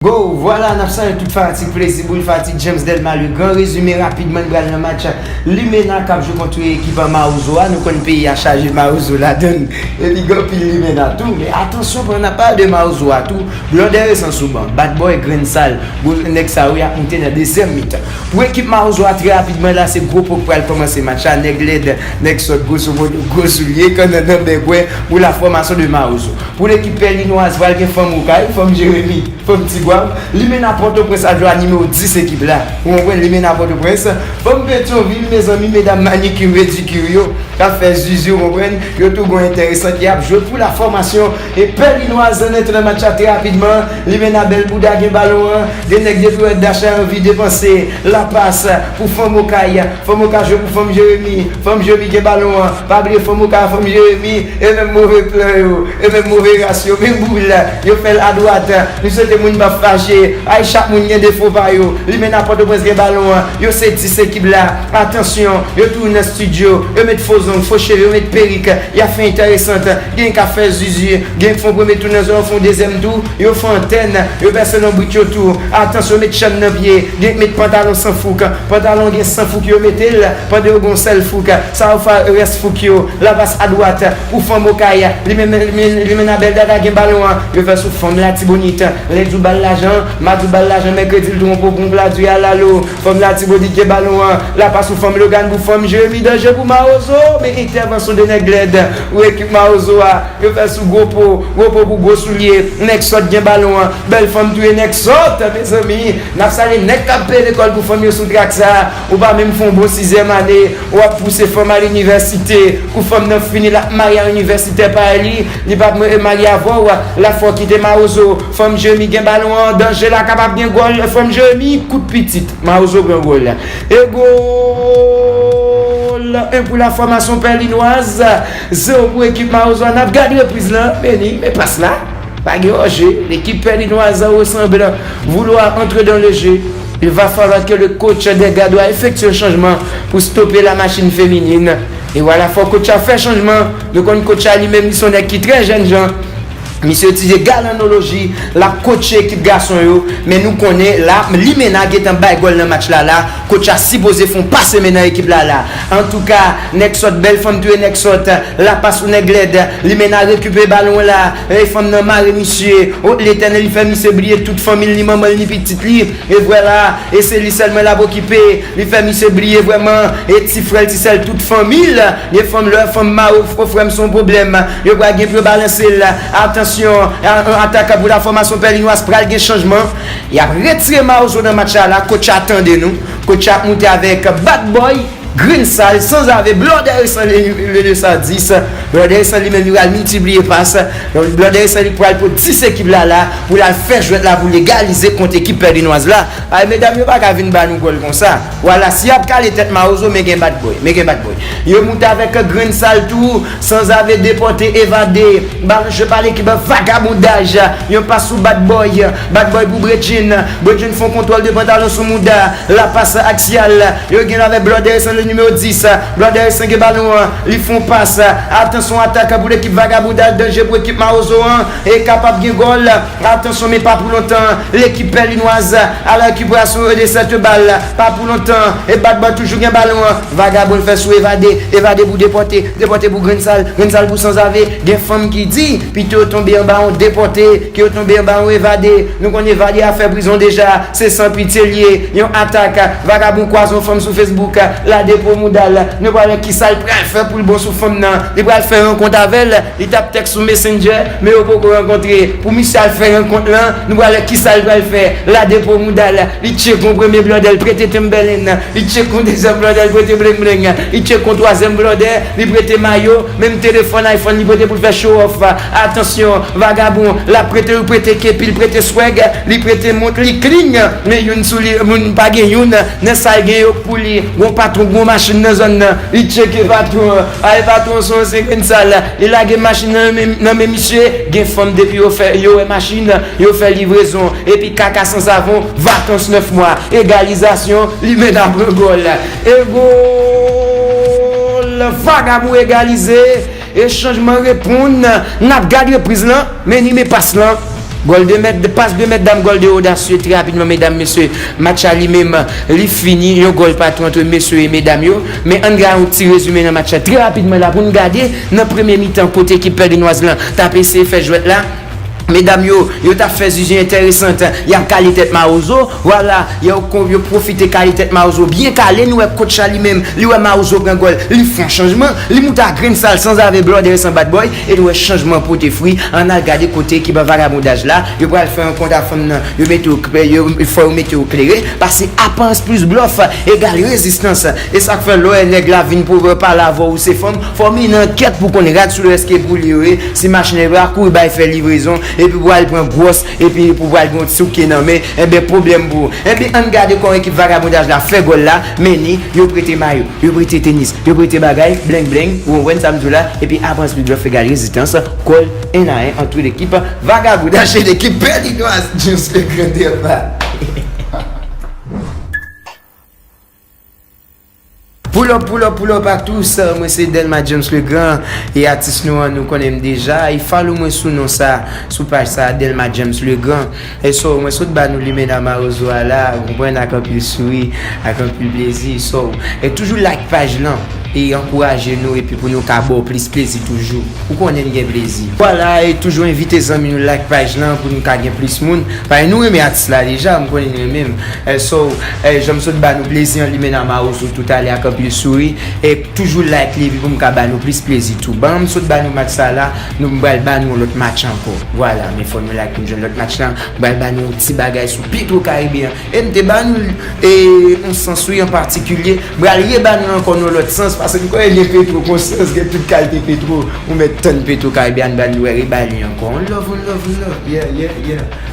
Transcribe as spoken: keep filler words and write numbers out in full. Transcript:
Go! Vwala, n ap salye tout fanatik Plezi Boul, fanatik James Delma, le gran rezime rapidman n pral nan match Limena k ap jwe kont ekip Mawozo a. Nou konn peyi a chaje Mawozo ladann. Epi gen anpil Limena tou. Men atansyon, pandan n ap pale de Mawozo a tou, Blòdè Resan sou ban, Bad Boy, Grenn Sal, gwo nèg sa yo y ap moute nan dezyèm mitan. Pou ekip Mawozo a, trè rapidman la, se gwo po k pral kòmanse match la. Nèg lèd, nèg sòt, gwo somodo, gwo soulye, kannan nan bègwè pou la fòmasyon de Mawozo. Pou lekip Pèlinwaz, pral gen fanm Okay, fanm Jeremi, fanm Tigwav. Limena Pòtoprens ap jwe a nimewo dis ekip la. Ou konprann? Limena Pòtoprens. Fanm Petyonvil, mezanmi, medam manikir, pedikir yo k ap fè zuzu, ou konprann? Yo tou gon enteresan ki ap jwe pou la fòmasyon. E Pèlinwaz antre nan match la trè rapidman. Limena bèl bouda gen balon an. De nèg depi wè Dacha anvi depanse. La pas pou fanm Okay. Fanm Okay jwe pou fanm Jeremi. Fanm Jeremi gen balon an. Pa bliye fanm Okay, fanm Jeremi. E menm move plan yo. E menm move ras yo. Menm boul. Yo fè l adwat. Nou swete moun p ap fache. Ay, chak moun gen defo pa yo. Limena Pòtoprens gen balon an. Yo se dis ekip la. Atansyon. Yo tou nan estidyo. Yo met fo zong, fo cheve, yo met perik. Y ap fè enteresan. Gen k ap fè zuzu. Gen k fè yon premye tou nan zòn, fè yon dezyèm tou. Yo fè antèn. Yo pèse lonbrit yo tou. Atansyon, met chèn nan pye. Gen k met pantalon san fouk. Pantalon gen san fouk yo mete l. Pandan yo gen yon sèl fouk. Sa yo fè rès fouk yo. La pas adwat. Pou fanm Okay. Li menm, li menm, Limena bèl dada gen balon an. Yo fè sou fanm Latibonit. Lè di w ba l lajan, madi w ba l lajan, mèkredi l twonpe w pou yon pla diri a lalo. Fanm Latibonit gen balon an. La pas pou fanm Logàn, pou fanm Jeremi, danje pou Mawozo. Men entèvansyon de nèg lèd. Ou ekip Mawozo a. Yo fè sou gwo po. Gwo po pou gwo soulye. Nèg sòt gen balon an. Bèl fanm touye nèg sòt, mezanmi. N ap salye nèg k ap peye lekòl pou fanm yo sou trak sa. Ou pa menm fè yon bon sizyèm ane. W ap pouse fanm al inivèsite. Kou fanm nan fini, l ap marye a inivèsitè pa li. Li p ap marye avè w. La fò kite Mawozo. Fanm Jeremi gen balon an. Danje la, kapab gen gòl. Fanm Jeremi, kout pitit. Mawozo pran gòl. E gòl! En pou la fòmasyon Pèlinwaz. Zewo pou ekip Mawozo a. N ap gade repriz lan. Meni, men pas la. Pa gen anje. L'équipe pèlinoise ressemble vouloir entrer dans le jeu. Il va falloir que le coach des Gardois effectue un changement pour stopper la machine féminine. E vwala, fò coach la fè chanjman. Nou konn coach la li menm, li se yon nèg ki trè jènjan. Misye itilize galanoloji, l ap kotche ekip gason yo, men nou konnen la, Limena gentan bay gòl nan match la la, coach la sipoze fè yon pase men nan ekip la la. Antouka, nèg sòt, bèl fanm touye nèg sòt, la pas pou nèg lèd, Limena rekipere balon la, e fanm nan mare misye, o Letènèl, li fè misye bliye tout fanmi l, ni manman l, ni pitit li, e vwala, e se li sèlman l ap okipe, li fè misye bliye vrèman, e ti frè l, ti sè l, tout fanmi l, gen fanm lè, fanm mare, o frè m, se yon pwoblèm, yo pral gen pou yo balanse l, atansyon, a- an atak pou la fòmasyon Pèlinois pral gen chanjman, y ap retire Mawozo nan match la la, coach la tande nou, coach la ap moute avèk Bad Boy, Grenn Sal, Sanzave, Blòdè Resan le, le, le sa dis, Blòdè Resan li menm li pral miltipliye pas, Blòdè Resan li pral pou dis ekip la la, pou l al fè jwèt la, pou l egalize kont ekip Pèlinois la, ay medam yo pa ka vin ba nou gòl konsa. Vwala, si y ap kale tèt Mawozo, men gen Bad Boy, men gen Bad Boy. Yo moute avèk Grenn Sal tou, Sanzave depòte, evade. Balon jwe pa lekip, vagabondaj. Yon pas sou Bad Boy. Bad Boy pou Bredjin. Bredjin fè yon kontwòl de pantalon sou mouda. La pas aksyal. Yo gen avèk Blòdè Resan le nimewo dis. Blòdè Resan gen balon an. Li fè yon pas. Atansyon atak pou lekip vagabondaj. Danje pou ekip Mawozo an. E kapab gen gòl. Atansyon, men pa pou lontan. Lekip Pèlinois a la rekiperasyon de sèt bal. Pa pou lontan. E Bad Boy toujou gen balon an. Vagabon fè sou evade. Evade pou depòte. Depòte pou Grenn Sal. Grenn Sal pou Sanzave. Gen fanm ki di, pito yo tonbe anba yon depòte, ke yo tonbe anba yon evade. Nou konn evade a fè prizon deja. Se san pitye l ye. Yon atak. Vagabon kwaze yon fanm sou Facebook. Lade po mouda l. Nou pral wè kisa l pral fè pou l bon sou fanm nan. Li pral fè rankont avè l. Li t ap tèks sou Messenger, men yo poko rankontre. Pou misye al fè rankont lan, nou pral wè kisa l pral fè. Lade po mouda l, li tcheke yon premye blòdè, l prete Timberland. Li tcheke yon dezyèm blòdè, l prete bling bling. Li tcheke yon twazyèm blòdè, li prete mayo. Menm telefòn iPhone li prete pou l fè show off. Atansyon, vagabon, l ap prete, li prete kepi, li prete swag, li prete mont, li clean. Men youn sou li, moun pa gen youn. Nan sa l gen yo pou li. Gon patwon, gon machin nan zòn nan. Li tcheke patwon an. Ay patwon, se yon ansyen Grenn Sal. Li lage machin nan men, nan men misye. Gen fanm depi yo fè, yo wè machin, yo fè livrezon. Epi kaka san savon, vakans nèf mwa. Egalizasyon, Limena pran gòl. E gòl! Vagabon egalize. E chanjman reponn. N ap gade repriz lan. Men ni men pas lan. Gòl de mèt, pas de mèt dam, gòl de odasye, trè rapidman, medam, mesye, match la li menm, li fini, yon gòl patou ant mesye e medam yo. Men ann gade yon ti rezime nan match la, trè rapidman la, pou n gade nan premye mitan, kote ekip pèdinwaz lan t ap eseye fè jwèt la. Medam yo, yo t ap fè zizi enteresan, y ap kale tèt mawozo, vwala, yo, yo pwofite kale tèt mawozo, byen kale, nou wè kotch la li menm, li wè mawozo pran gòl, li fè yon chanjman, li moute a grenn sal, sanzave, blòdè, san bat bòy, e nou wè chanjman pote fwi, ann al gade kote ekip vagabondaj la, yo pral fè yon kont a fanm nan, yo mete yo, yo, fò yo mete yo klere, pase aparans plis blòf, egal rezistans, e sa k fè lè w wè nèg la vin pou pale avè w, ou se fanm, fò w mennen ankèt pou w konn rad sou lè èske pou li yo ye, si machin nan pa kouri bay fè livrezon, epi pou al pran gwòs, epi pou pral gen yon ti souke nan men, enben pwoblèm pou ou. Enben ann gade kòman ekip vagabondaj la fè gòl la, men ni, yo prete mayo, yo prete tenis, yo prete bagay, bleng bleng, ou konprann sa m di w la, epi aparans plis blòf egal rezistans, gòl en a en ant ekip vagabondaj e ekip pèdinwaz, James Legrand Delma. Pull up, pull up, pull up à tous. Mwen se Delma James Legrand e atis nou an nou konnen m deja. E follow mwen sou non sa, sou paj sa, Delma James Legrand. E so, mwen sot ba nou limena mawozo a la, ou konprann, ak anpil souri, ak anpil plezi. So, e toujou like paj lan e ankouraje nou epi pou nou ka ba w plis plezi toujou. Ou konnen n gen plezi. Vwala, e toujou envite zanmi nou like paj lan pou nou ka gen plis moun. Paske nou renmen atis la deja, m konnen n renmen m. Eh, so, eh, jan m sot ba nou plezi an limena mawozo toutalè ak anpil souri. E toujou like li epi pou m ka ba nou plis plezi tou. Ban m sot ba nou match sa la, nou m pral ba nou yon lòt match ankò. Vwala, men fò nou like pou n jwenn lòt match lan. M pral ba nou yon ti bagay sou Petro Caribbean. E m te ba nou l, e, yon sans wi an patikilye. M pral reba nou ankò nan lòt sans, paske m konnen gen petwo konsyans, gen tout kalite petwo. Ou mèt tann Petro Caribbean, ba nou reba li ankò. On love, on love, on love. Yeah, yeah, yeah.